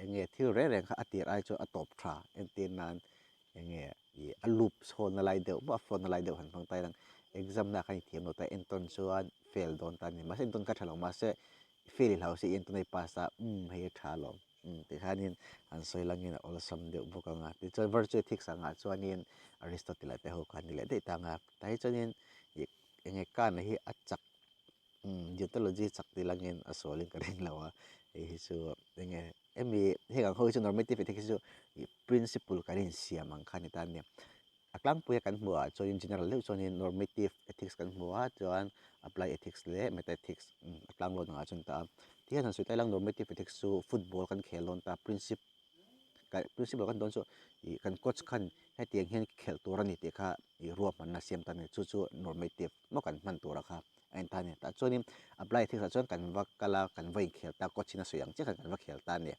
eng nge thil reng reng kha a tir ai chuan a tawp tha entir nan eng nge ih a loop chhawnna lai deuh maw a fawtna lai deuh han hmang ta ila exam na kha inthiam lo ta entawn chuan fail dawn ta a ni. Mahse entawn kha tha lo mahse Fail hlau se i entunei pass a, umm hei a tha alawm, umm tikhanin an sawi langin a awlsam deuh bawk ang a. Tichuan virtue ethics angah chuanin Aristotle-a te ho kha an ni leh daih ta ang a. Tah hi chuanin ih eng nge Kant-a hi a chak Deontology chak ti langin a sualin ka ring lo a, hei hi chu enge hemi heng ang ho hi chu normative ethics hi chu ih principle kan insiam ang kha a ni ta ania. A tlangpuia kan hmuh ah chuanin general deuh chuanin normative ethics kan hmu a chuan applied ethics leh meta ethics a tlanglawn angah chuan ta a. Tihian han sawi ta ila normative ethics chu football kan khel dawn ta princip principle kan dawn chu ih kan coach khan hetiang hian khelh tur a ni tih kha ih ruahmanna siam ta a ni chu chu normative maw kan hman tura kha a en ta a ni tah chuanin apply thil ah chuan kan va kal a kan va inkhel ta coach in a sawi ang chiah khan kan va khel ta a ni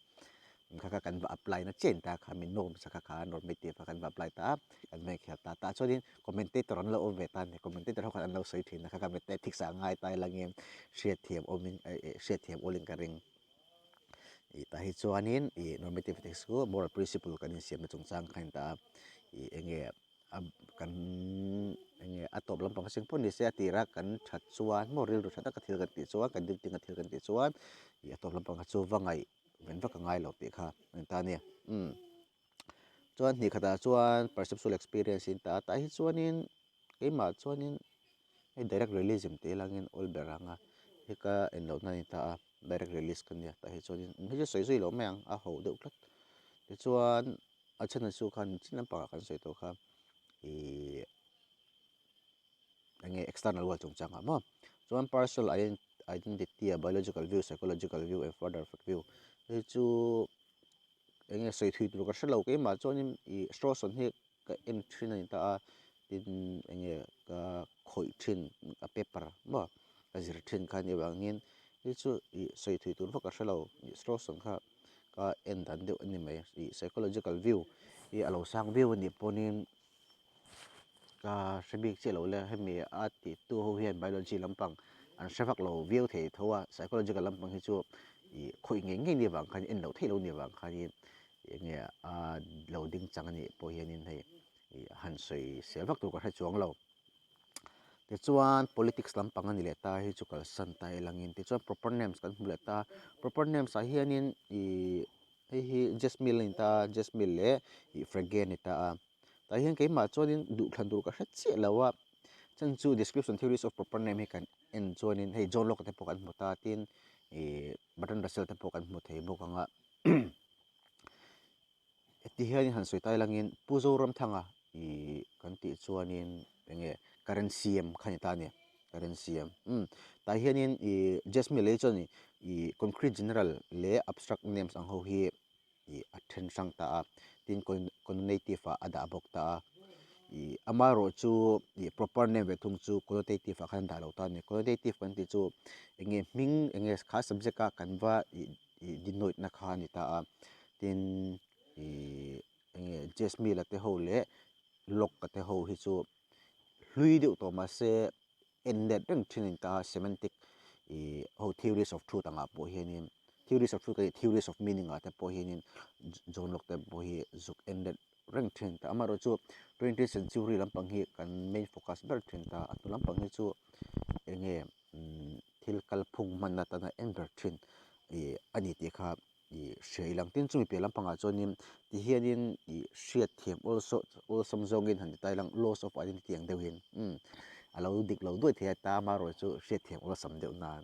kha kha kan va apply na chiah a ni ta kha mi norms a kha kha normative a kan va apply ta a kan va inkhel ta tah chuanin commentator an lo awm ve ta a ni commentator ho khan an lo sawi thin a kha kha ethics ah a ngai ta ilangin hriatthiam awmin hriatthiam awlin ka ring. Ih tah hi chuanin ih normative ethics chu moral principle kan insiamna chungchang kha a ni ta a, ih eng nge a kan eng nge a tawp lampang hriseng pawh ni se a tira kan that chuan maw rilru tha taka thil kan tih chuan kan duty anga thil kan tih chuan ih a tawp lampang kha chu va ngaih ven vak a ngai lo tih kha a ni ta a ni umm chuan hnih khatah chuan perceptual experience in ta a tah hi chuanin keimah chuanin. Hei direct realism tih langin awl ber ang a, hei ka en loh na a ni ta a, direct release ka nia tah hi chuanin hei chu sawi zui loh mai ang a ho deuh tlat. Tichuan a chhan chu khan chin lampangah kan sawi tawh kha ihh eng nge external world chungchangah maw chuan partial identity a biological view, psychological view and further view hei chu eng nge sawi thui tur ka hre lo keimah chuanin ih Strawson hi ka en thin a ni ta a tin eng nge ka khawih thin a paper maw ka zir thin kha a nih vangin hei chu ih sawi thui tur vak ka hre lo ih Strawson kha ka en dan deuh a ni mai ih psychological view hi a lo sang viau a nih pawhin ka hre bik chiah lo le hemi a tih tu ho hian biology lampang an hre vak lo viau thei tho a psychological lampang hi chu ih khawih ngei ngei nih vang khan en loh theih loh nih vang khanin eng nge a lo ding chang a nih pawh hianin hei ih han sawi sel vak tur ka hre chuang lo. Tichuan politics lampang a ni leh ta hei chu kalsan ta i langin tichuan proper names kan hmu leh ta proper names ah hianin ih hei hi Jasmine a ni ta a Jasmine leh ih Frege a ni ta a tah hian keimah chuanin duhthlan tur ka hre chiah lo a chhan chu description theories of proper name hi kan en chuanin hei John Locke te pawh kan hmu ta tin ih Bertrand Russell te pawh kan hmu thei bawk ang a. Heti hianin han sawi tai langin Pu Zoramthanga ih kan tih chuanin eng nge current CM kha ni ta a ni current CM umm tah hianin ih Jasmine lei chuan ih concrete general leh abstract names ang ho hi ih a then hrang ta a tin connotative ah a dah bawk ta a ih amaherawhchu ih proper name ve thung chu connotative ah khan a dah lo ta a ni connotative kan tih chu eng nge hming eng nge kha subject a kan va ih. Ih denote na kha a ni ta a tin ih eng nge Jasmine a te ho leh Locke a te ho hi chu hlui deuh tawh mahse en let reng thin a ni ta a semantic ih ho theories of truth angah pawh hianin theories of truth ka tih theories of meaning ah te pawh hianin John Locke te pawh hi zuk en let reng thin a ni ta amaherawhchu twentieth century lampang hi kan main focus ber thin ta a hnu lampang hi chu eng nge. Thil kalphung hmanna tana en ber thin ih a ni tih kha ih hria ilang tin chumi piah lampangah chuanin tihianin ih hriat thiam awlsawh awlsam zawngin han ti ta ilang laws of identity ang deuhin umm a lo dik lo duai thei a ta amaherawh chu hriat thiam awlsam deuh nan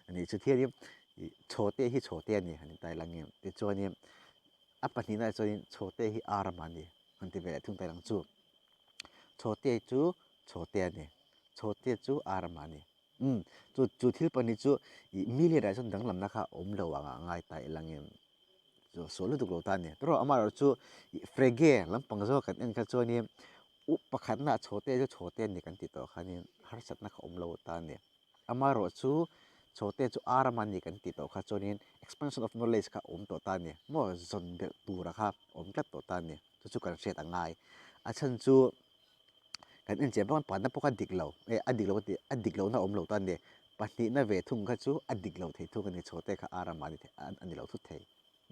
a ni chu thianin ih chhawte hi chhawte a ni han ti ta ilang nge tichuanin a pahnihna ah chuanin chhawte hi ar a mahni han ti ve leh thung ta ilang chu chhawte chu chhawte a ni. Chhawte chu ar a ni. Umm, chu chu thil pahnih chu ih mi lianah chuan danglamna kha a awm lo ang a ngai ta ila nge chu sawi lutuk lo ta a ni. Tawrh amaherawh chu ih Frege lampang zawk kan en kha chuanin u pakhatna chhawte chu chhawte a ni kan tih tawh khanin harsatna kha awm lo ta a ni. Amaherawh chu chhawte chu ar a ni kan tih tawh kha chuanin expansion of knowledge kha a awm tawh ta a ni. Maw zawn belh tura kha a awm tlat tawh ta a ni. Chu chu kan hriat a ngai. A chhan chu. Kan enchiah bawk a panna pawh kha dik lo eh a dik lo ka ti a dik lohna a awm lo ta a ni pahnihna ve thung kha chu a dik lo thei thung a ni chhawte kha ar a mahni thei a ni lo thut thei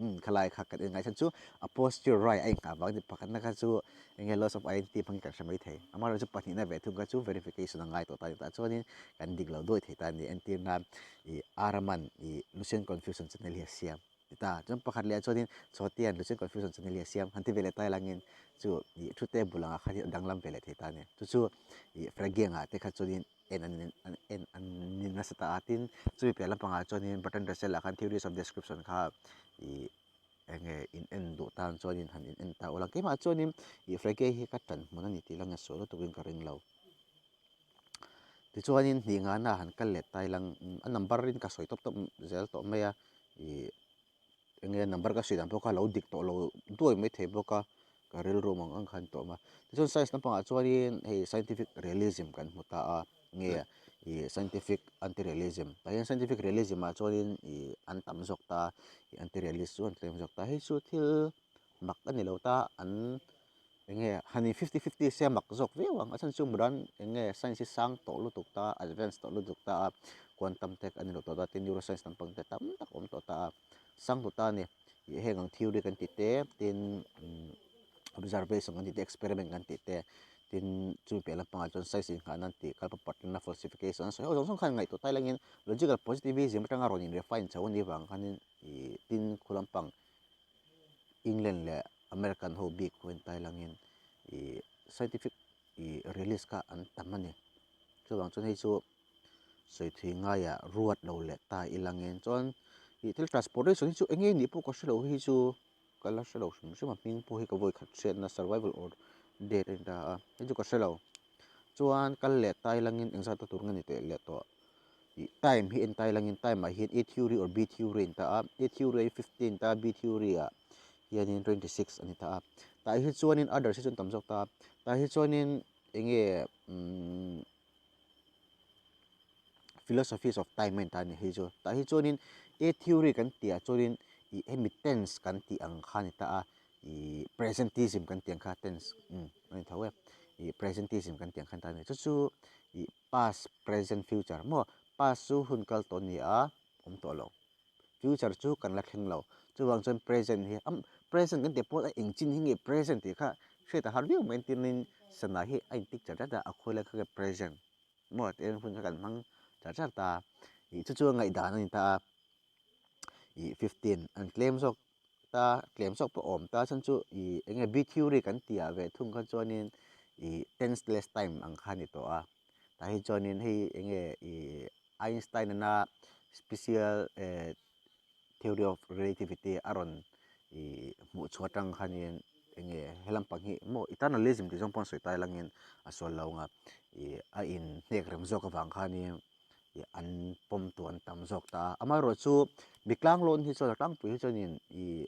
umm khalai kha kan en ngai chhan chu a posture right a inghah vang a ni pakhatna kha chu eng nge loss of identity hmangin kan hre mai thei amaherawhchu pahnihna ve thung kha chu verification a ngai tawh ta a ni tah chuanin kan dik lo duai thei ta a ni entir nan ih ar a man ih Lucian Confusion channel hi a siam. Ti ta, chuan pakhat leh ah chuanin Chhawtian Lucian Confusion channel hi a siam han ti ve leh ta ilangin chu ih thu table angah khan a danglam ve leh thei ta a ni. Chu chu ih Frage angah te kha chuanin en an en an ni nasa ta a tin chumi piah lampangah chuanin Bertrand Russell ah khan theories of description kha ih eng nge in en duh tan chuanin han in en ta ula keimah chuanin ih Frege hi ka tan hmun a ni tih la nge sawi lutukin ka ring lo. Tichuanin hnih ngana han kal leh ta ilang a number in ka sawi tawp tawp zel tawh mai a ih eng nge number ka sawi dan pawh kha a lo dik tawh lo duai mai thei bawk a ka rilru ang ang khan tawh a tichuan science lampangah chuanin hei scientific realism kan hmu ta a nge ih scientific anti realism tah hian scientific realism ah chuanin ih an tam zawk ta a ih anti realist chu an tlem zawk ta hei chu thil mak a ni lo ta an. Eng nge han in fifty fifty se a mak zawk viau ang, a chhan chu Muran eng nge science hi sang tawh lutuk ta a, advance tawh lutuk ta a, quantum tech a ni lo tawh ta, tin neuroscience lampang te tam tak a awm tawh ta a, sang tawh ta a ni. Ih heng ang theory kan tih te, tin observation kan tih te, experiment kan tih te, tin chumi piah lampangah chuan science inghah nan tih kalpapatna falsification an sawi ho zawng zawng khan ngaihtuah ta ilangin logical positivism atanga rawn in refine chho a nih vang khanin ih tin khu lampang England leh American ho bik ho in tailangin ih scientific ih release kha an tam a ni. Chuvang chuan hei chu sawi thui ngaiah ruat lo leh ta ilangin chuan ih thil transportation hi chu eng nge nih pawh ka hre lo hi chu ka la hre lo hrim hrim a hming pawh hi ka vawi khat hriatna survival or death a ni ta a hei chu ka hre lo. Chuan kal leh ta ilangin engzat a tur nge ni teh leh tawh. Ih time hi en ta ilangin time ah hian A theory or B theory a ni ta a, A theory ah hian 15 a ni ta a, B theory ah hianin 26 a ni ta a. Tah hi chuanin others hi chu an tam zawk ta a, tah hi chuanin eng nge umm philosophies of time a ni ta a ni hei chu. Tah hi chuanin A theory kan tih ah chuanin ih hemi tense kan tih ang kha a ni ta a, ih presentism kan tih ang kha tense umm a ni tho e, ih presentism kan tih ang kha a ni ta a ni. Chu chu ih. Past, present, future maw? Past chu hun kal tawh a ni a, awm tawh lo. Future chu kan la thleng lo. Chuvang chuan present hi, am present kan tih pawh a eng chin hi nge present tih kha hriat a har viau mai tinin sana hi a intik char chat a, a khawi lai kha nge present maw tih hun kha kan hmang char char ta a. Ih chu chu a ngaihdan a ni ta a. Ih 15 an tlem zawk ta, tlem zawk pawh a awm ta chhan chu ih eng nge B theory kan tih ah ve thung kha chuanin ih tenseless time ang kha a ni tawh a, tah hi chuanin hei eng nge ih Einstein ana special eh theory of relativity a rawn ih hmuh chhuah atang khanin eng nge he lampang hi maw eternalism tih zawng pawh an sawi ta langin a sual lo ang a ih a inhnek rem zawk avang khanin ih an pawm tur an tam zawk ta a. Amaherawhchu mi tlanglawn hi chuan a tlangpui hi chuanin ih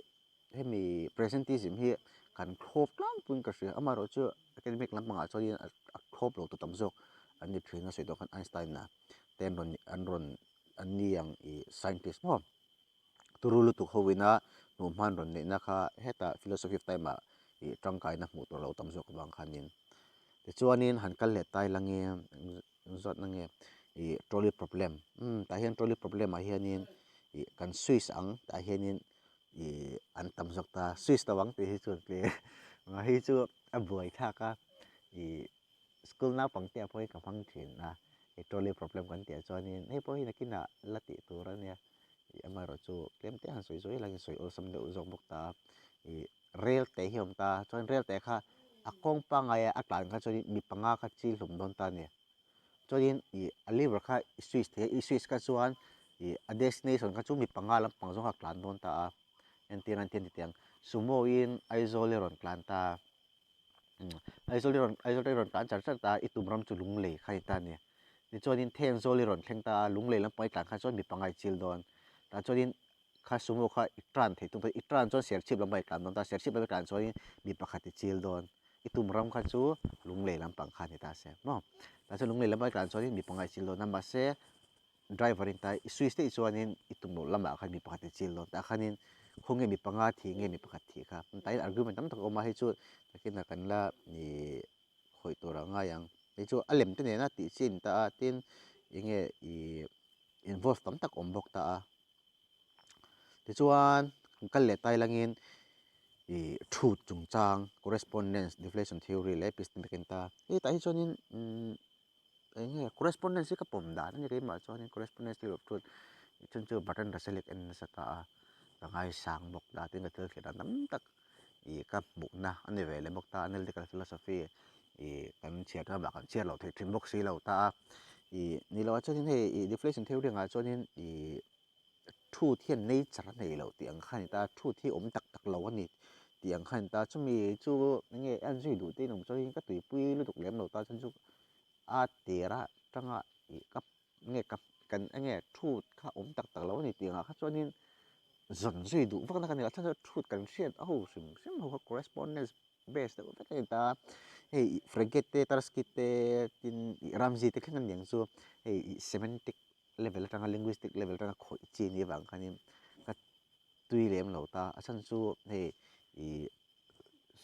hemi presentism hi kan thlawp tlangpuiin ka hria. Amaherawhchu academic lampangah chuanin a thlawp lo tu tam zawk an ni thin a sawi tawh khan Einstein-a te an rawn an rawn an ni ang ih scientist maw turu lutuk ho ina hnuhma an rawn neihna kha hetah philosophy of time ah ih tangkaina hmuh tur a lo tam zawk avang khanin. Tichuanin han kal leh tai langin. Zawtna nge ih trolley problem umm tah hian trolley problem ah hianin ih kan switch ang tah hianin ih an tam zawk ta switch lo ang tih hi chu hei chu a buai thlak a ih school naupang te ah pawh hi ka hmang thin a ih trolley problem kan tih ah chuanin hei pawh hi nakinah la tih tur a nia ih amaherawhchu tlem te han sawi zuai la sawi awlsam deuh zawk bawk ta a ih. Rel te hi a awm ta, chuan rel te kha a kawng pangngai a tlan kha chuanin mi panga kha chi hlum dawn ta a ni. Chuanin ih a lever kha i switch thei a, i switch kha chuan ih a destination kha chu mi panga lampang zawng kha a tlan dawn ta a, entir nan tian titiang sumo in Aizawl i rawn tlan ta a, Aizawl i rawn Aizawl te i rawn tlan char char ta a, i tum ram chu Lunglei kha a ni ta a ni. Tichuanin Thenzawl i rawn thleng ta a, Lunglei lampang i tlan kha chuan mi panga i chil dawn. Tah chuanin Kha sumo kha i tran thei tum i tran chuan serchhip lamah i tlan dawn ta, serchhip lamah i tlan chuanin mi pakhat i chil dawn, i tum ram kha chu lunglei lampang kha a ni ta se maw. Tah chuan lunglei lamah i tlan chuanin mi panga i chil dawn a, mahse driver in ta i switch daih chuanin i tum loh lamah khan mi pakhat i chil dawn, tah khanin khawnge mi panga thih nge mi pakhat thih kha, tah hian argument tam tak a awm a, hei chu nakinah kan la ih khawih tur a ngai ang, hei chu a lem te nena tih chi a ni ta a, tin enge ih involve tam tak a awm bawk ta a. Tichuan kan kal leh tai langin ih truth chungchang correspondence deflation theory leh epistemic a ni ta. Hei tah hi chuanin umm eng nge correspondence hi ka pawm dan a ni keimah chuanin correspondence theory of truth chun chu Bertrand Russell hi ka en nasa ta a, ka ngaisang bawk ta tin ka thil thlir dan tam tak ih ka hmuhna a ni ve leh bawk ta analytical philosophy ih kan chhiar tlangah kan chhiar loh theih thin bawk si lo ta a. Ih ni lo ah chuanin hei ih deflation theory angah chuanin ih truth hian nature a nei loh tih ang kha a ni ta, truth hi awm tak tak lo a ni tih ang kha a ni ta. Chumi chu enge en zui duh te in awm chuanin ka tuipui lutuk lem lo ta chuan chu a tir atanga ih ka nge ka kan enge truth kha awm tak tak lo a ni tih angah kha chuanin zawn zui duh vak na ka ni lo a chhan chu truth kan hriat ho hrim hrim ho kha correspondence base deuh vek a ni ta. Hei ih Frege te Tarski te tin ih Ramsey te thleng a ni ang chu hei ih semantic level atanga linguistic level atanga khawih chi a nih avang khanin ka tui lem lo ta. A chhan chu hei ih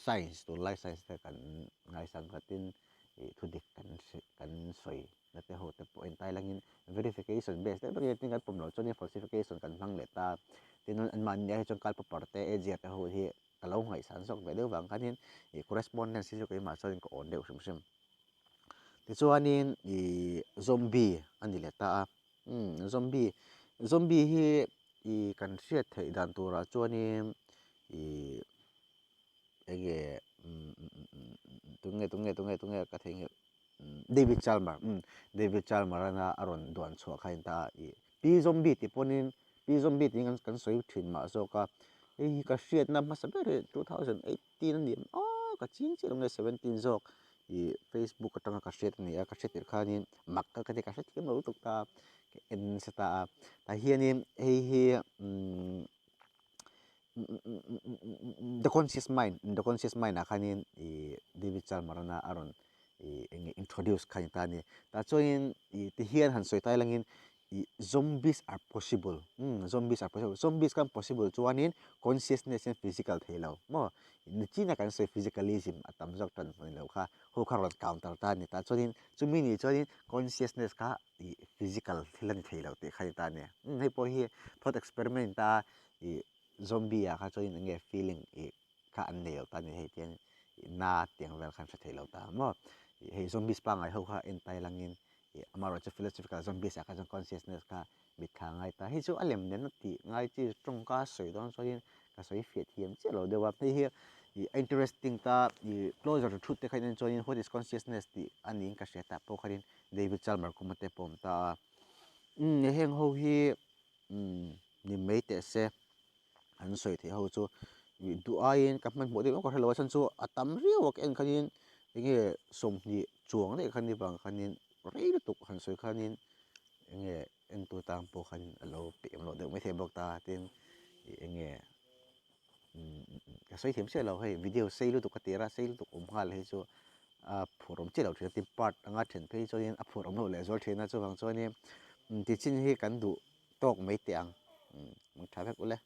science tunlai science te kan ngaisang khatin ih thudik kan kan sawi na te ho te pawh a intai langin verification base deuh deuhin tin kan pawm loh chuanin falsification kan hmang leh ta. Tin anmahni ah hi chuan Karl Popper te Asia te ho hi ka lo ngaihsan zawk ve deuh vang khanin ih correspondence hi chu keimah chuanin ka awn deuh hrim hrim. Tichuanin ih zombie a ni leh ta a, umm zombie zombie hi ih kan hriat theih dan turah chuanin ih enge umm tunge tunge tunge tunge ka theihnghilh David Chalmer umm David Chalmer ana a rawn duan chhuah kha a ni ta a ih Pi Zombie tih pawhin Pi Zombie tiin kan kan sawi thin mah zawk a hei hi ka hriatna hmasa ber hi 2018 a ni em aw ka ching chiah lo nge 17 zawk ih Facebook atanga ka hriat a ni a ka hriat tirh khanin mak ka ti ka hrethiam lo lutuk ta ka en nasa ta a tah hianin hei hi umm The Conscious Mind The Conscious Mind ah khanin ih David Chalmers a rawn ih eng nge introduce kha a ni ta a ni. Tah chuanin ih ti hian han sawi tai langin ih zombies are possible umm zombies are possible zombies khan possible chuanin consciousness hian physical thei lo maw nichina kan sawi physicalism a tam zawk tan ni lo kha ho kha rawn counter ta a ni. Tah chuanin chumi ni chuanin consciousness kha ih physical thil a ni thei lo tih kha a ni ta a ni. Umm hei pawh hi thought experiment a ih zombie ah kha chuan enge feeling ih kha an nei lo ta ni hei tiang ih na tiang vel khan hre thei lo ta maw ih hei zombies pangngai ho kha en tai langin ih amaherawhchu philosophical zombies ah kha chuan consciousness kha mitthla ngai ta hei chu a lem nen a tih ngai chi tawngka sawi dawn chuanin ka sawi fiah thiam chiah lo deuh a hei hi ih a interesting ta ih closer to truth te kha en chuanin what is consciousness tih a niin ka hria tah pawh khanin David Chalmers kuma te pawh a awm ta a umm heng ho hi Umm ni mai teh se an sawi theih ho chu duh aiin ka hmanhmawh deuh ka hrelo a chhan chu a tam riau a ka en khanin enge 20 chuang daih khan ni vang khanin rei lutuk han sawi khanin enge entu tan pawh khan a lo peih awm loh deuh maithei bawk ta tin ih enge umm ka sawi thiam chiah lo hei video sei lutuk ka tir a sei lutuk awm nghal hei chu a phur awm chiah loh thin a tin part anga then phei chuanin a phur awm loh leh zual thin a chuvang chuanin tichin hi kan duh tawk mai teh ang umm tha vek ule.